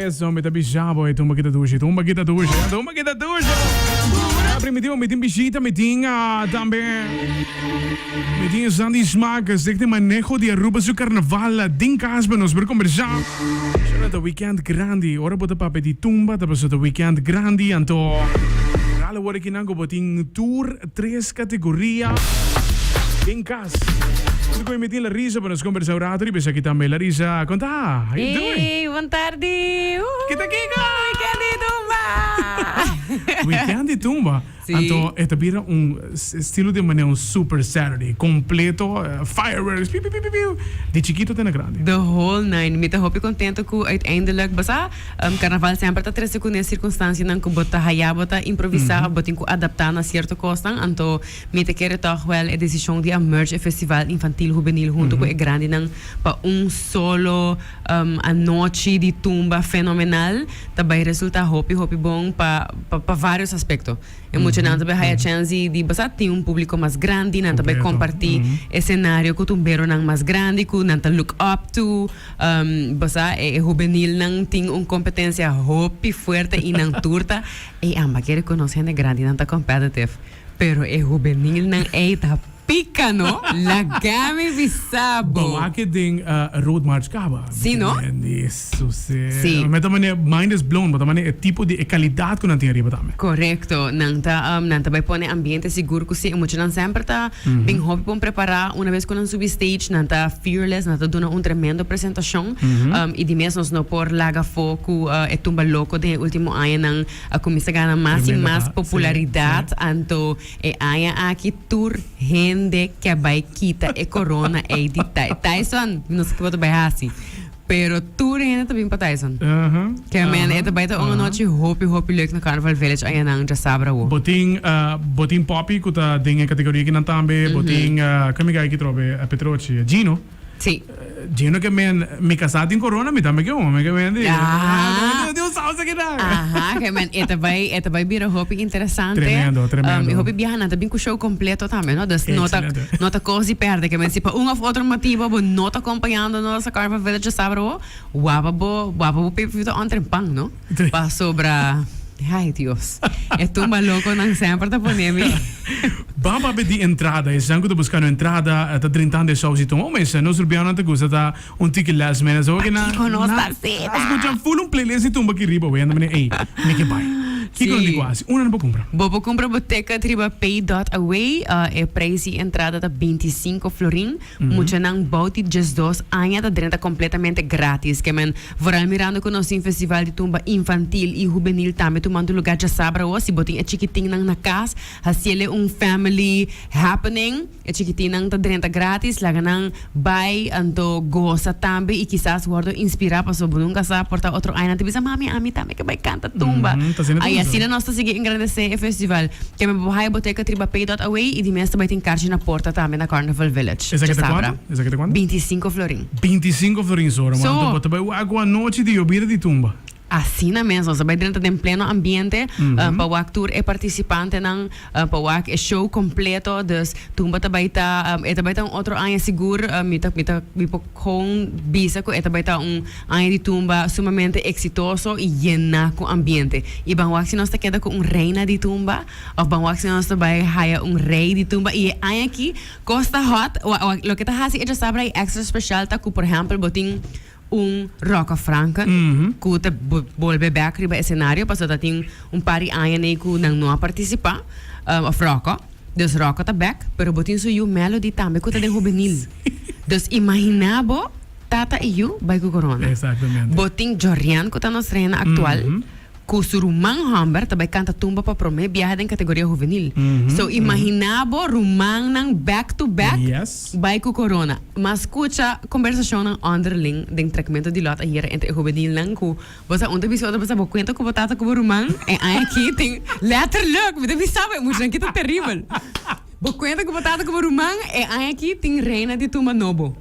Eso, mi ta bisa bo, e tumba kita dushi, tumba kita dushi, tumba kita dushi. Primitivo, mi tin bishita, mi tin tambe, mi tin esnan di Smaak, Stichting Maneho di Aruba su Carnaval den cas pa nos por combersa. Shona ta weekend grandi, ora bo ta papia di tumba ta pasobra ta weekend grandi, anto vooral awor aki nan cu bo tin tur tres categoria den cas. Tur cu mi tin Larissa pa nos combersa un rato riba esaki tambe. Larissa, con ta? How you doing? Hey, bon tardi! Kita kiko? Weekend di tumba! Weekend di tumba? Sí. Anto e ta bira un estilo di manera un super Saturday, completo, fireworks, piu piu piu piu, di chikito te na grandi. The whole nine. Mi ta hopi contento cu uiteindelijk, bo sa, carnaval semper ta trece cu ne circunstancianan cu bo ta haya bo ta improvisa of bo tin cu adapta na cierto cosnan, anto Mi ta kere tòg wèl e desishon di a merge e festival infantil hubenil huntu ku e grandinan pa un solo anochi di tumba fenomenal ta bai resultá hopi hopi bon pa pa vários aspekto. E muchanan ta bai haya chèns di di basa tin un públiko mas grandi, nan ta bai kompartí esenario ku tumberonan mas grandi ku nan ta look up to. Basa e hubenilnan tin un kompetensia hopi fuerte i nan tur ta ey amba kere ku nos hende grandinan ta competitive. Pero e hubenilnan ey ta pica no, laga mi bisa bo. Bo wak den Road March caba. Si no? Jesus eh. Si. Mi ta mane mind is blown, bo ta mane e tipo di e calidad cu nan tin ariba tambe. Correcto, nan ta nan ta bay pone ambiente sigur cu si, e muchanan semper ta bin hopi bon prepara, una vez cu nan subi stage nan ta fearless, nan ta duna un tremendo presentacion y di mes nos no por laga afo cu e tumba loco den e ultimo añanan A kuminsá gana mas i mas popularidat, anto e aña aki tur hende ke a bai kita e korona ei di Tyson. Mi no sa kiko ta bai hasi, pero tur hende ta bin pa Tyson. Ke men e ta bai ta un anochi hopi hopi leuk na Carnival Village añanan djasabra awo. Bo tin bo tin Poppy ku ta den e kategoria kinan tambe, bo tin kome gai ki trobe Petrochi, Gino. Sí. Gino ke men mi kasá tin corona mi tambe ke un mi ke men di Aha. Di un salsa ke nan. Aha, ke men e ta bai e ta bai bira hopi interesante. Tremendo, tremendo. Um, i hopi biaha nan ta bin ku show completo tambe, no? Dus no ta Excelente. no ta kos di perde. Ke men si pa un of otro motibo bo no ta acompañando nos a Carnival Village djasabra bo, waba bo waba bo pay per view ta on trempan, no? Pasobra, ay Dios, e tumba loconan semper ta pone mi. Ban papia di entrada, esnan cu ta buscando entrada ta drentando e saus y tuma un mesa. Nos rubianonan ta gusta ta un tiki last minute. So oke nan Pakico nos nan ta asina? a scucha full un playlist di tumba aki riba wenda mene ey mi ke bay. Kico nan di cu haci? Unda nan por cumpra? Bo por cumpra bo ticket riba pay dot away. E prijs di entrada ta 25 florin. Muchanan bou di diesdos aña ta drenta completamente gratis. Ke men, vooral mirando cu nos tin festival di tumba infantil y hubenil tambe tumando lugar djasabra awo, si bo tin e chikitinnan na cas, haciele un family happening. E chikitinnan ta drenta gratis, laga nan bay anto goza tambe y kisas wordo inspira pasobra bo nunca sa por ta otro aña nan ta bisa, Mami, ami tambe ke bay canta tumba. Ta asina Ay, ta asina nos ta sigui engrandece e festival. Ke men bo haya boteca triba pay dot away y di mes ta bay tin karchi na porta tambe na Carnival Village. Esaki ta Djasabra. cuanto? Esaki ta cuanto? 25 florin. 25 florin sora, So. man. Bo ta bay wak un anochi di yobida di tumba. Asina mes, nos ta bay drenta den pleno ambiente pa wak tur e participantenan, pa wak e show completo. Dus tumba ta bay ta, e ta bay ta un otro aña sigur. Mi ta, mi ta, mi por con bisa cu e ta bay ta un aña di tumba sumamente exitoso y yena cu ambiente. Y ban wak si nos ta keda cu un reina di tumba of ban wak si nos ta bay haya un rey di tumba. Y e aña aki cos ta hot. Loke ta haci e djasabra y extra special ta cu por ehempel bo tin un Rocco Franken cu ta bolbe bek riba escenario pasobra ta tin un par di aña nei cu nan no a participa of Rocco. Dus Rocco ta bek pero bo tin su yu Melody tambe cu ta den hubenil. Dus imagina bo tata y yu bay cu corona. Bo tin Jorian cu ta nos reina actual. Cu su ruman homber ta bay canta tumba pa prome biaha den categoria juvenil. So imagina bo rumannan back to back bay cu corona. M'a scucha conversacionnan onderling den trekmento di lot ayera entre e juvenilnan cu bo sa un ta bisa otro bo sa bo cuenta cu bo tata cu bo ruman e aña aki tin letterlijk mi ta bisa bo e muchanan aki ta terribel. Bo cuenta cu bo tata cu bo ruman e aña aki tin reina di tumba nobo.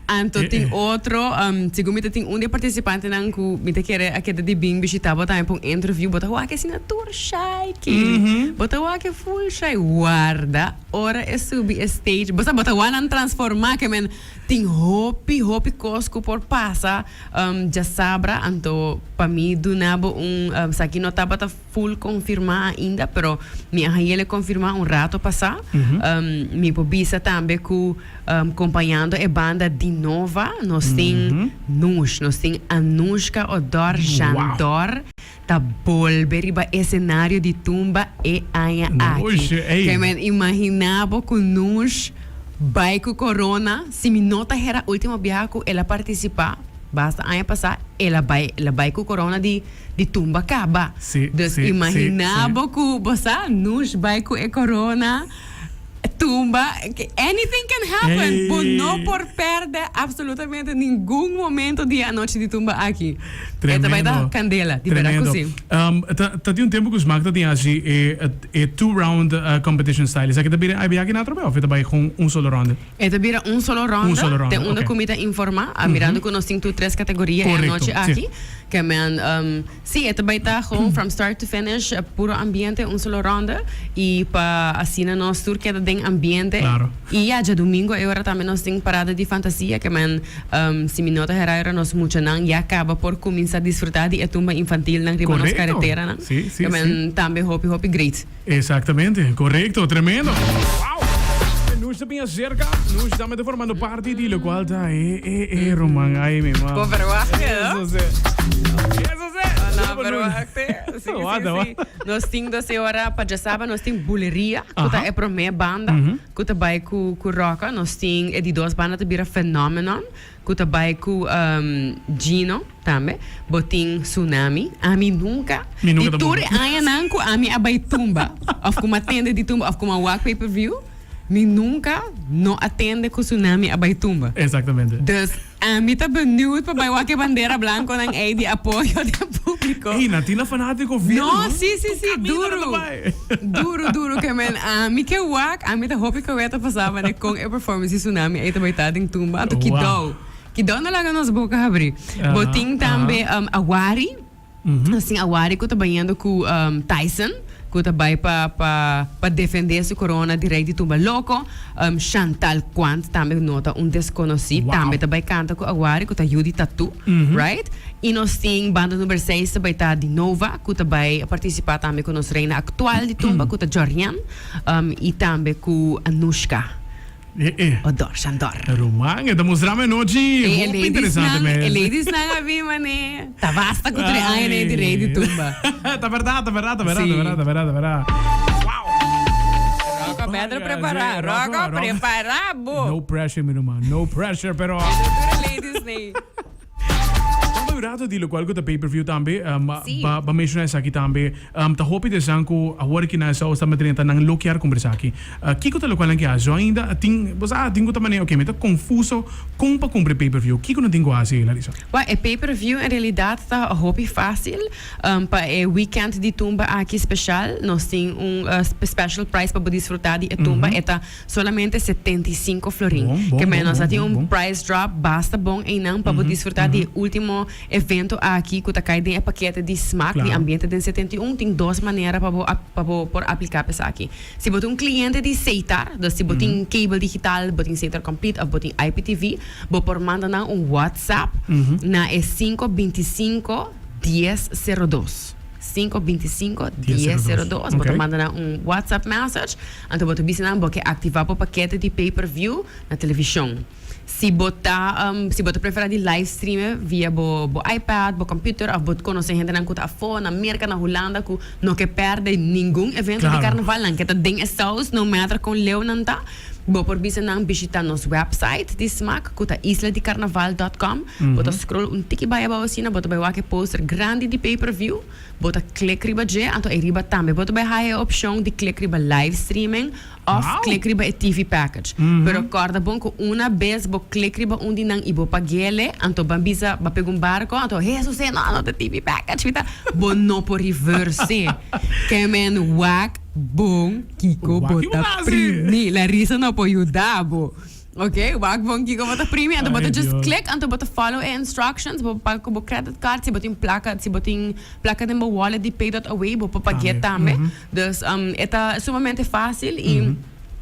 Anto tin otro, segun mi ta tin un di e participantenan cu mi ta kere a keda di bin bishita bo tambe pa un interview, bo ta wak asina tur shy, Kaylee. Bo ta wak full shy. Warda ora e subi e stage, bo sa bo ta wak nan transforma ke men tin hopi hopi cos cu por pasa djasabra, anto pa mi duna bo un, esaki no tabata full confirma ainda, pero mi a hayele confirma un rato pasa. Mi por bisa tambe cu Compañando e banda di Nova nos tin Nush, nos tin Anushka Odor Jandor ta bolbe riba escenario di Tumba e aña aki. Ke men imagina bo cu Nush bai cu corona, si mi no ta hera ultimo biaha cu el a participa, basta aña pasa, el a bai, el a bai cu corona di di Tumba caba. Dus imagina bo cu bo sa Nush bai cu e corona. Tumba, anything can happen. Bo no por perde absolutamente ningun momento di e anochi di tumba aki. E ta bai ta candela, di berdad cu si. Ta tin un tempo cu Smaak ta tin haci e two round competition style. Esaki ta bira e biaha na atrobe of e ta bai con un solo ronde? E ta bira un solo ronde, te unda cu mi ta informa, mirando cu nos tin tur tres categoria e anochi aki. Ke men. Sí, e ta bai ta gewoon from start to finish, puro ambiente, un solo ronde. Y pa asina nos tur keda den ambiente. Claro. Y ya, djadumingo e ora tambe nos tin parada di fantasia, ke men, si mi no ta hera ora nos muchanan ya caba por cuminsa disfruta di e tumba infantilnan riba nos Correcto. careteranan. Sí, sí, Ke men sí. tambe hopi, hopi great. Exactamente, correcto, tremendo. Wow! Nush ta bin acerca, Nush tambe ta formando parti di locual ta e e e Roman, ay mi man. Bo verwacht, no? Eso sí. Eso sí. No, verwacht. Sí, sí, Wata, sí. wata. Nos tin dos e ora pa djasaba, nos tin Buleria, cu ta Aha. e prome banda cu ta bay cu cu Rocka. Nos tin e di dos banda ta bira Phenomenon, Cu ta bay cu Gino tambe. Bo tin Tsunami. Ami nunca. Mi nunca Di tampoco. tur e añanan cu ami a bay tumba of cu m'a tende di tumba of cu m'a wak pay per view, mi nunca no a tende cu Tsunami a bay tumba. Exactamente. Dus ami ta benieuwd pa bay wak e bandera blanconan ey di apoyo den publico. Ey, nan tin nan fanatico fiel, No, no? si, si, Tur si, caminda nan ta duro. bay. Duro, duro ke men ami ke wak, ami ta hopi koe ta pasa mane kon e performance di Tsunami ei ta bai ta den tumba. Anto kidou, kidou no laga nos boka habri. Bo tin tambe Awari, nos tin Awari ku ta bayendo ku Tyson, ku ta bai pa pa pa defende su korona di rei di tumba loko. Chantal Quant tambe no ta un deskonosí, tambe ta bai kanta ku Awari ku ta yu di Tatu, right? I nos tin banda number seis ta bai ta di Nova ku ta bai partisipá tambe ku nos reina aktual di tumba ku ta Jorian i tambe ku Anushka Odor Shandor. Ruman, e ta mustra mi anochi hopi interesante mes. E ladiesnan a bin mane ta basta ku tres aña di rei di tumba. Ta berdad, ta berdad, ta berdad, ta berdad, ta berdad, ta berdad. Wow! Rocco beter prepara, Rocco prepara bo. No pressure mi ruman, no pressure pero. Ladies nee. Tamba un rato di locual cu ta pay per view tambe, ba ba menciona esaki tambe, ta hopi desan cu awor ki nan esau sta drenta nan lo kier cumpra esaki. Kico ta locual nan ke haci? So ainda tin, bo sa tin cu ta manera, ok mi ta confuso con pa cumpra e pay per view, kico nan tin cu haci Larissa? Well, e pay per view en realidad ta hopi facil, pa e weekend di tumba aki special nos tin un special price pa bo disfruta di e tumba, e ta Solamente 75 florin. Bon, bon, Ke men bon, nos a bon, tin bon, un bon. price drop basta bon einan pa bo disfruta di e ultimo evento aki ku ta kai den e pakete di smak di Claro. Ambiente den 71. Tin dos manera pa bo pa bo por apliká pa esaki. Si bo ta un kliente di Setar, dus si bo tin cable digital, bo tin Setar Complete òf bo tin IPTV, bo por manda nan un WhatsApp na e sinku bintisinko dies sero dos. Sinku bintisinko dies sero dos. Bo ta manda nan un WhatsApp message. Anto bo ta bisa nan bo ke aktivá bo pakete di pay per view na televishon. Si bo ta si bo ta preferá di live streame via bo bo iPad, bo computer òf bo konosé hendenan ku ta afó na Merka, na Hulanda ku no ke pèrdè ningun evento di karnaval, nan ke ta den e saus no matter kon leu nan ta, bo por bisa nan bishitá nos website di smak ku ta isladikarnaval dòt kòm. Bo ta scroll un tiki bai abou asina bo ta bai wak e poster grandi di pay per view. Bo ta klik riba dje, anto ei riba tambe bo ta bai haya e opshon di klik riba live streaming òf klik riba e TV package. Pero kòrda bon ku una bes bo klik riba un di nan i bo pag'ele, anto ban bisa bo a pega un barko, anto Hesus e no no ta TV package mi ta, bo no por reverse. Ke men wak bon kiko bo ta primi. Larissa no por yuda bo. Ok, wak bon kiko bo ta primi, anto bo ta Ay, just Dios. click, anto bo ta follow e instructions, bo paga ku bo credit card, si bo tin plaka, si bo tin plaka den bo wallet di pay.away, bo por pag'é Tambe, tambe. Dus e ta sumamente fácil i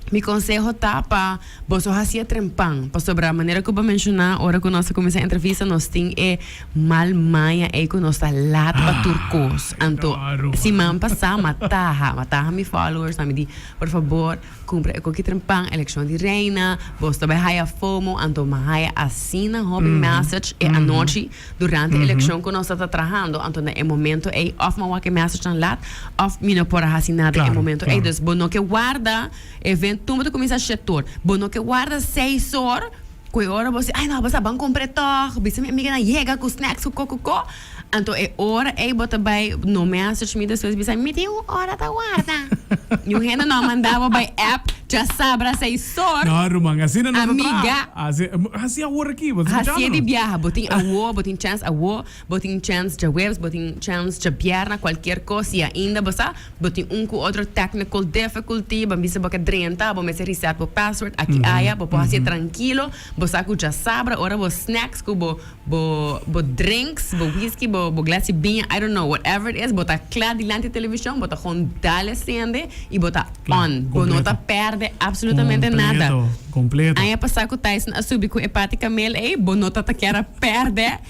mi konseho ta pa boso hasié trempan, pasobra manera ku bo menshoná ora ku nos a kuminsá entrevista, nos tin e mal maña ei ku nos ta lat pa tur kos. Anto Claro. siman pasá m'a taha, m'a taha mi followers, mi di, por fabor, Cumpra e koki trempan, eleccion di reina, bos ta bay haya fomo, anto m'a haya asina hopi message e anochi durante eleccion cu nos ta ta trahando, anto na e momento ey of m'a wak e messagenan laat of mi no por a haci nada e momento ey. Dus bo no ke warda event, tumba ta cuminsa shetor, bo no ke warda seis or cu e ora bo si ay no bo sa ban cumpra e tog, bisa mi amiganan yega cu snacks cu ko cu ko. Anto e ora ei bo ta bai no message mi despues bisa mi tin un ora ta warda. Niun hende no a manda bo bai app djasabra seis or. No ruman asina no ta traha. Amiga. Asi hasi awor aki bo ta Hasié skuchando di nos. biaha bo tin awo bo tin chance awo bo tin chance djaweps bo tin chance djabièrnè kualkier kos si ainda bo sa bo tin un ku otro technical difficulty bo a bisa bo ke drenta bo mester reset bo password aki aya bo por hasié trankilo bo sa ku djasabra ora bo snacks ku bo Bo bo drinks, bo whisky, bo bo glas di biña, I don't know, whatever it is, bo ta kla dilanti televishon, bo ta gewoon dale sende i bo ta on. Bo no ta pèrdè absolutamente nada. Kompleto, kompleto. Aña pasá ku Tyson a subi ku e pati kamel ei, bo no ta ta kier a pèrdè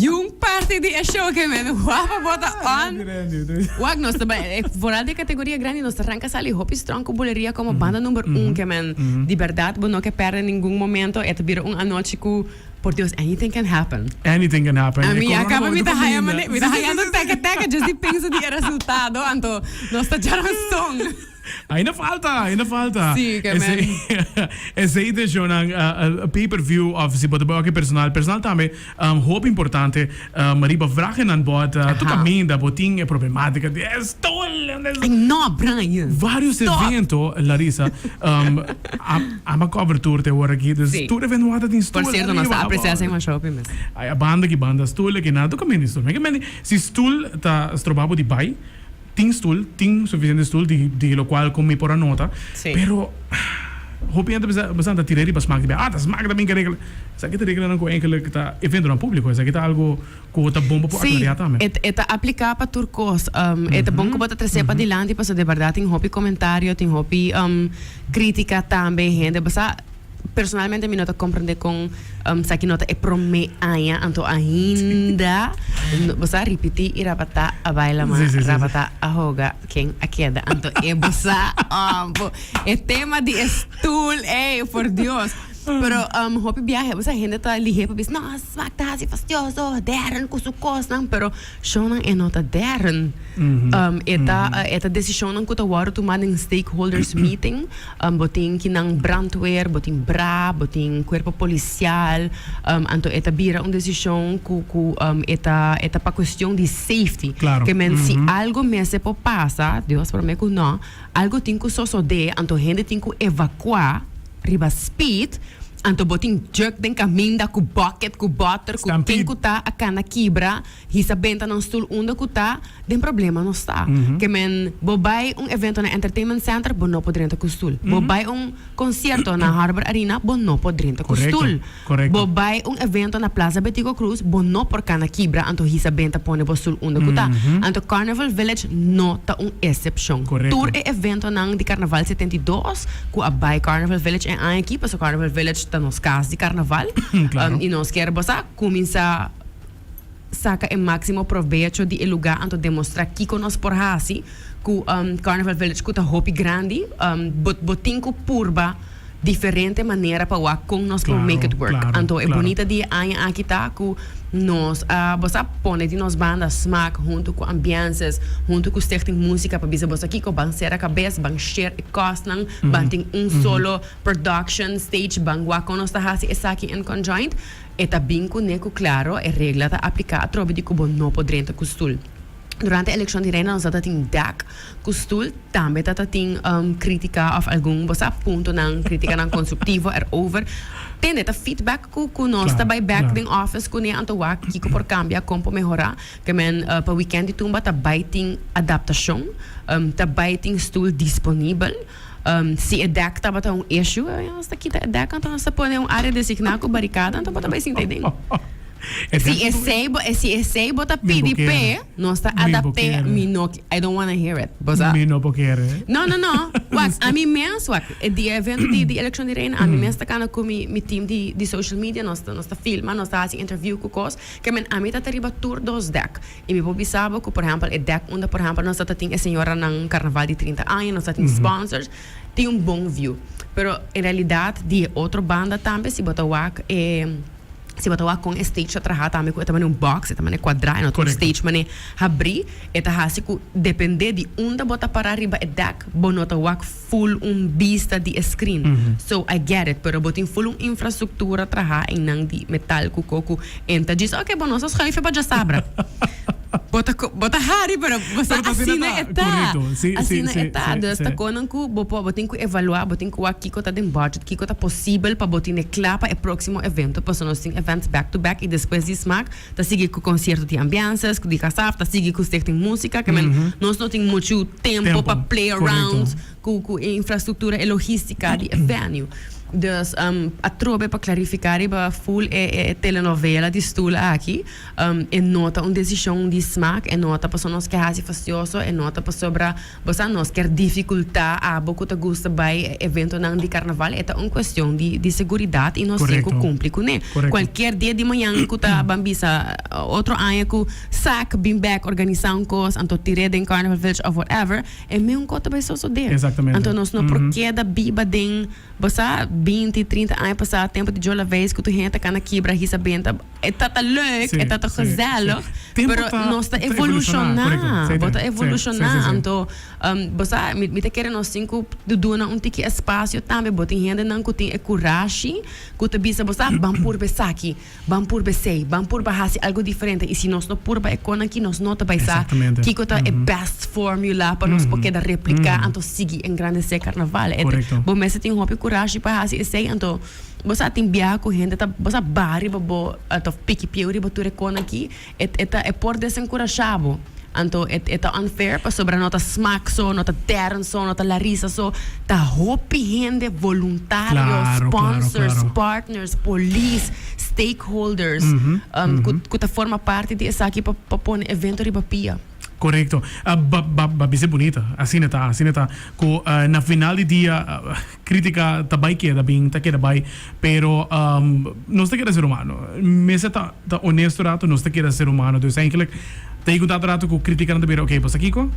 yun parti di e show ke men wapa bo ta on. Wak nos ta bai, vooral di e kategoria grandi nos ta ranka sali hopi strong ku buleria komo banda number un ke men di bèrdat bo no ke pèrdè ningun momento, e ta bira un anochi ku. Por Dios, anything can happen. Anything can happen. A mi a caba mi ta haya mane, mi ta hayando teke teke just di pensa di e resultado, anto nos ta djaranson. Ainda falta, ainda falta. Sí, ke men. Esei ta shownan pay per view of si bo ta bai oke personal, personal tambe hopi importante riba vragennan bo ta tur caminda bo tin e problematica di e stoel. Ay no, Brian. Varios evento, Larissa. Ama cover tur te ora aki, dus tur event wou ta tin stoel. Por cierto, nos ta aprecia esei masha hopi mes. Ay, a banda ki banda stoel aki na, tur caminda tin stoel. Mi ke si stoel ta stroba bo di bai, tin stoel, tin suficiente stoel di di locual cu mi por a nota, pero hopi hende ta bisa ta tira riba smaak di bai, ah ta smaak ta bin ke regla. Esaki ta reglanan cu eigenlijk ta eventonan publico, esaki ta algo. Ku ta bon pa por Sí, aclareá tambe. e e ta apliká pa tur kos. E ta bon ku bo ta tresé padilanti pasobra de bèrdat tin hopi komentario, tin hopi krítika tambe. Hende bo sa, personalmente mi no ta komprendé kon esaki no ta e promé aña, anto ainda bo sa ripití i rabatá a baila ma rabatá a hoga ken a keda. Anto e bo sa, e tema di e stul ey, por Dios. Pero hopi biahe bo sa hende ta lihé pa bisa no smak ta hasi fastioso dèrn ku su kosnan pero shownan e no ta dèrn e ta e ta desishonnan ku ta wòrdu tumá den stakeholders meeting bo tin kinan brandweer bo tin bra bo tin kuerpo polisial anto e ta bira un desishon ku ku e ta e ta pa kuestion di safety ke men si algo mester por pasa Dios promé ku no algo tin ku sosodé anto hende tin ku evakuá. Riba speed, anto bo tin jug den caminda cu bucket, cu boter, cu ken cu ta a cana kibra, hisa benta nan stoel unda cu ta, den problema nos ta. Ke men bo bay un evento na Entertainment Center, bo no por drenta cu stoel. Bo bay un concierto na Harbor Arena, bo no por drenta cu stoel. Bo bay un evento na Plaza Betico Croes, bo no por cana kibra, anto hisa benta pone bo stoel unda cu ta. Anto Carnival Village no ta un excepcion. Tur e eventonan di Carnaval 72 cu a bay Carnival Village e aña aki, pasobra Carnival Village ta nos cas di Carnaval y nos kier bo sa cuminsa saca e maximo probecho di e lugar anto demostra kico nos por haci cu Carnival Village cu ta hopi grandi. Bo bo tin cu purba diferente manera pa wak con nos por make it work. Anto e bunita di e aña aki ta cu nos a bo sa pone di nos banda smaak hunto cu ambiences, hunto cu Stichting Musica pa bisa bo sa kico ban cera cabes, ban share e costnan, ban tin un solo production stage, ban wak con nos ta haci esaki in conjoint. E ta bin cune cu claro e regla ta aplica atrobe di cu bo no por drenta cu stoel. Durante eleccion di reina nos ta tin dak cu stoel, tambe ta tin critica of algun bo sa puntonan criticanan constructivo erover. Tende ta feedback cu cu nos ta bay bek den office cune anto wak kico por cambia, con por mehora. Ke men pa weekend di tumba ta bay tin adaptacion, ta bay tin stoel disponibel. Si e dek tabata un issue, nos ta kita e dek anto nos ta pone un área designá ku barikada anto bo ta bai sinta ei den. Si esei bo, si esei bo ta pidi p'e, nos ta adapt'é, mi no, I don't wanna hear it, bo sa. Mi no por kere. No, no, no. Wak, ami mes, wak, e di evento di di elekshon di reina, ami mes ta kana ku mi mi team di di social media, nos ta nos ta filma, nos ta hasi interview ku kos, ke men ami ta ta riba tur dos dek. I mi por bisa bo ku, por ehèmpel, e dèk unda, por ehèmpel, nos ta ta tin e señoranan karnaval di trinta aña, nos ta tin sponsors, tin un bon view. Pero en realidat di e otro banda tambe si bo ta wak e, si bo ta wak kon e stage ta traha tambe ku e ta manera un box, e ta manera kuadrá, e no ta un stage manera habrí, e ta hasi ku dependé di unda bo ta pará riba e dèk, bo no ta wak full un bista di e screen. So I get it, pero bo tin full un infrastructura traha einan di metal cu co cu enta djis ok bo nos a schuif pa djasabra. Bo ta bo ta hari pero bo sa asina e ta. Asina e ta. Dus ta conan cu bo por bo tin cu evalua, bo tin cu wak kico ta den budget, kico ta posibel pa bo tine cla pa e proximo evento pasobra nos tin events back to back y despues di smaak ta sigui cu concierto di ambiances, di Kasaf, ta sigui cu Stichting Musica, ke men nos no tin muchu tempo pa play around cu cu e infrastructura, e logistica di e venue. Dus atrobe pa clarifica riba full e e telenovela di stoel aki, e no ta un decision di smaak, e no ta pasobra nos ke haci fastioso, e no ta pasobra bo sa nos kier dificulta abo cu ta gusta bay eventonan di carnaval, e ta un cuestion di di seguridad y nos tin cu cumpli cune. Cualkier dia di mañan cu ta ban bisa otro aña cu Sac bin bek organisa un cos anto tir'é den Carnival Village of whatever, e meun cos ta bay sosode. Anto nos no por keda biba den, bo sa, binti, trinta aña pasa, tempo di Joe Laveist cu tur hende ta cana kibra, hisa benta. E ta ta leuk, e ta ta gezellig, pero nos ta evoluciona. Bo ta evoluciona. Anto, bo sa, mi ta kere nos tin cu duna un tiki espacio tambe. Bo tin hendenan cu tin e curashi cu ta bisa, bo sa, ban purba esaki. Ban purba esei, ban purba hasi algo diferente i si nos no purba e konan aki nos no ta bai sa kiko ta e best formula pa nos por keda repliká anto sigui engrandesé karnaval. Bo mester tin hopi kurashi pa hasi esei anto bo sa tin biaha ku hende ta bo sa baha riba bo òf piki pieu riba tur e konan aki e ta e por desenkurashá bo. Anto e e ta unfair pasobra no ta Smaak so, no ta Darren so, no ta Larissa so, ta hopi hende voluntario, Claro, claro, sponsors, claro. partners, polis, stakeholders ku ku ta forma parti di esaki pa pa pone evento riba pia. Korekto. Ba ba ba bisa bunita. Asina ta, asina ta. Ku na final di dia Critica ta bay keda bin ta keda bay pero nos ta keda ser humano mester ta ta honesto rato nos ta keda ser humano dus eigenlijk ta yega un tato rato cu criticanan ta bira ok pasa kico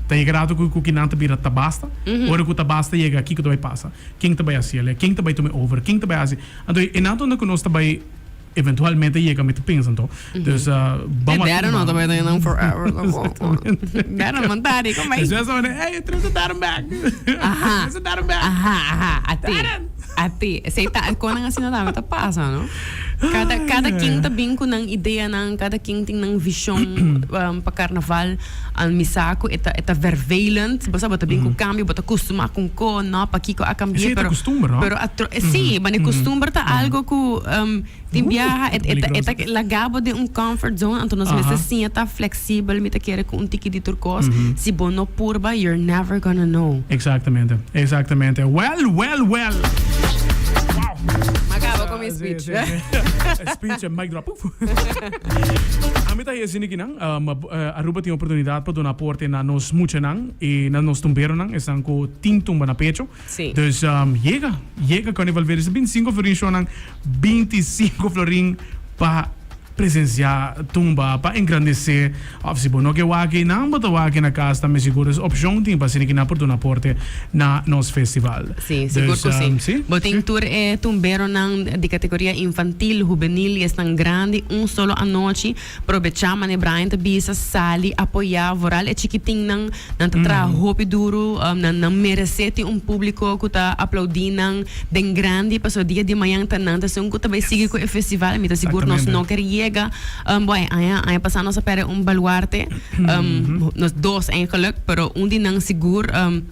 ta yega rato cu cu kinan ta bira ta basta ora cu ta basta yega kico ta bay pasa ken ta bay haciele ken ta bay tuma e over ken ta bay haci anto e nan ta unda cu nos ta bay Eventualmente yega mi ta pensa anto. Dus bam E derde no ta bai nan forever tampoco. Derde man ta rico mai. Despues ta hey, trece e derde back. Aha. Trece e derde back. Aha, aha. Ati. Ati. Esey ta, konan asina tambe ta pasa, no? Kada, kada kin ta bin ku nan ideanan, kada kin tin nan vision pa karnaval. An mi sa ku e ta, e ta vervelend. Bo sa bo ta bin ku kambio, bo ta kustumá ku un ko, no, pakiko a kambia, Esey ta pero kustumber, no? pero atro, sí, mane kustumber ta algo ku tin biaha e e ta e ta laga bo den un comfort zone, anto nos mester siña ta fleksibel, mi ta kere ku un tiki di tur kos, si bo no purba you're never gonna know. Exactamente, exactamente. Well, well, well. Wow. M'a kaba ku mi speech. Sí, sí, sí. Speech en mic drop. Puf. Ami ta hesini kinan, Aruba tin oportunidad pa duna aporte na nos muchanan y na nos tumberonan, esnan ku tin tumba na pecho. Sí. Dus yega, yega Carnival Village. 25 florin shownan, 25 florin pa presencia tumba, pa engrandece. Of si bo no ke wak einan, bo ta wak na cas tambe sigur. Dus opcion tin pa asina ki nan por duna aporte na nos festival. Sí, sigur Dus, cu sí. sí, Bo tin sí. tur e tumberonan di categoria infantil, hubenil y esnan grandi un solo anochi. Probechá mane Brian ta bisa, sali apoyá vooral e chikitinnan, nan ta traha hopi duru, nan nan meresé tin un públiko ku ta aplaudí nan den grandi pasobra dia di mañan ta nan ta esun ku ta bai sigui ku e festival, mi ta sigur nos no ker yega, bo e aña aña pasá nos a pèrdè un baluarte, nos dos eigenlijk, pero un di nan sigur,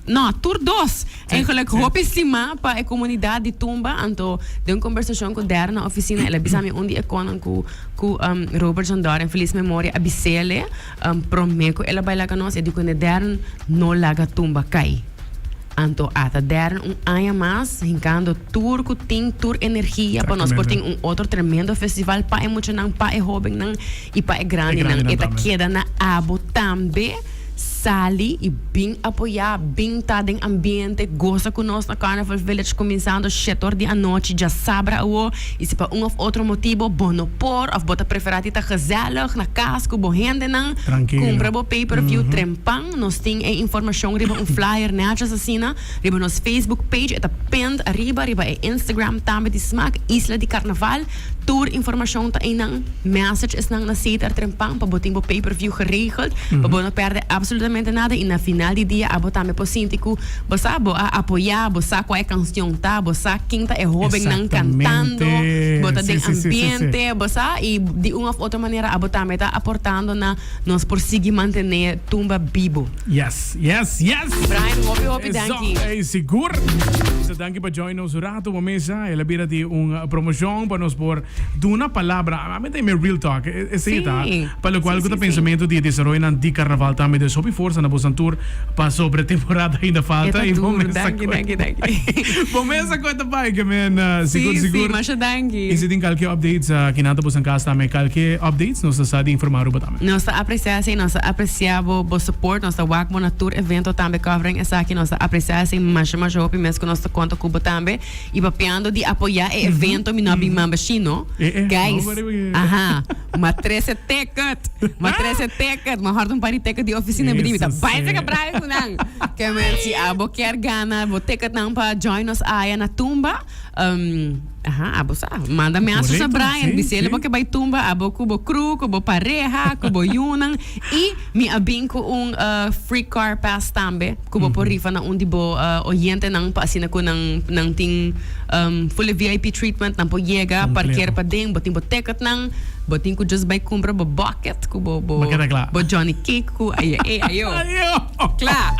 no tur dos eigenlijk hopi stimá pa e komunidat di Tumba, anto den un kombersashon ku Darren na ofisina el a bisa mi un di e konan ku. Ku Robert Jandor en felis memoria a bis'ele promé ku el a bai laga nos, e di ku Nedern no laga tumba kai. Anto ata dèrn un aña mas hinkando tur ku tin tur energia pa nos por tin un otro tremendo festival pa e muchanan, pa e hóbennan i pa e grandinan. E ta keda na abo tambe. Sali i bin apoyá, bin ta den ambiente, gosa ku nos na Carnival Village kuminsando shete or di anochi djasabra awo. I si pa un òf otro motibo bo no por òf bo ta preferá di ta gezellig na kas ku bo hendenan, kumpra bo pay per view trempan. Nos tin e informacion riba un flyer netjes asina riba nos Facebook page. E ta pinned ariba riba e Instagram tambe di Smaak Isla di Carnaval. Tur informacion ta einan. Message esnan na Cedar Trempan pa bo tin bo pay per view geregeld pa bo no perde absolutamente nada y na final di dia abo tambe por sinti cu bo sa bo a apoya, bo sa cua e cancion ta, bo sa ken ta e hobennan cantando, bo ta den ambiente, bo sa y di un of otro manera abo tambe ta aportando na Nos por sigui mantené tumba bibo. Yes, yes, yes! Brian, hopi hopi danki. Eso, ey, sigur. Bisa danki pa join nos un rato bo mesa. El a bira di un promocion pa nos por duna palabra. A mi ta yama real talk. Esey ta. Sí. Pa locual Sí, cu ta sí, sí. pensamento di e desaroyonan di carnaval tambe. Dus hopi forsa na bosan tur pasobra temporada ainda falta. E ta Y bo duro. mesa Danki, cu danki, danki. Bo mesa cu e ta bai, ke men sigur, Sí, sí, sigur. masha danki. Y si tin kalke updates, kinan ta bosan cas tambe. Kalke updates nos ta sa di informa Aruba tambe. Nos ta aprecia esey, nos ta aprecia bo bo support, nos ta wak bo na tur evento tambe covering esaki, nos ta aprecia esey masha masha hopi mes cu nos ta conta cu bo tambe y papiando di apoya e evento mi no a bin mamba shi no guys aha ma trece ticket ma trece ticket ma horta un par di ticket di oficina mi di mi ta bay saca Brian cu nan ke men si abo kier gana bo ticketnan pa join nos aya na tumba. Aha, abo sa. Manda message na Correcto, Brian. sí, Bisele sí. bo ke bai tumba, abo ku bo crew, ku bo pareha, ku bo yunan. I mi a bin ku un eh, free car pass tambe, ku bo por rifa na un di bo eh, oyentenan pa asina ku nan nan tin um, full VIP treatment, nan por yega, Completo. parkeer paden, bo tin bo ticketnan, bo tin ku just bai kumpra bo bucket ku bo bo Bo keda kla. bo Johnny cake ku aye eh ayo. Ayo! Kla.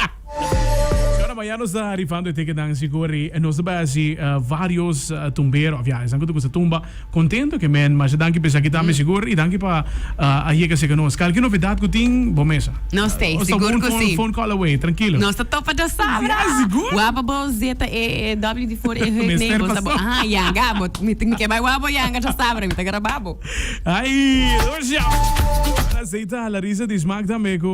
Señora, mañana nos ta rifando e ticketnan sigur y nos ta bay haci varios tumbero, of ya, esan cu ta gusta tumba, contento ke men. Masha danki pa esaki tambe sigur y danki pa a yega cerca nos. Calke novedad cu tin, bo mesa. Nos ta, Nos ta sigur un cu si. phone call away, tranquilo. Nos ta topa djasabra. Ya, sigur. Wapa bo zeta e WD-40 e heuk Mester nee, bo sa bo, paso. aha, yanga, bo, mi mi ke bay wapa yanga djasabra, mi ta graba bo. Ay, Lucia. Aceita Larissa di Smaak tambe cu.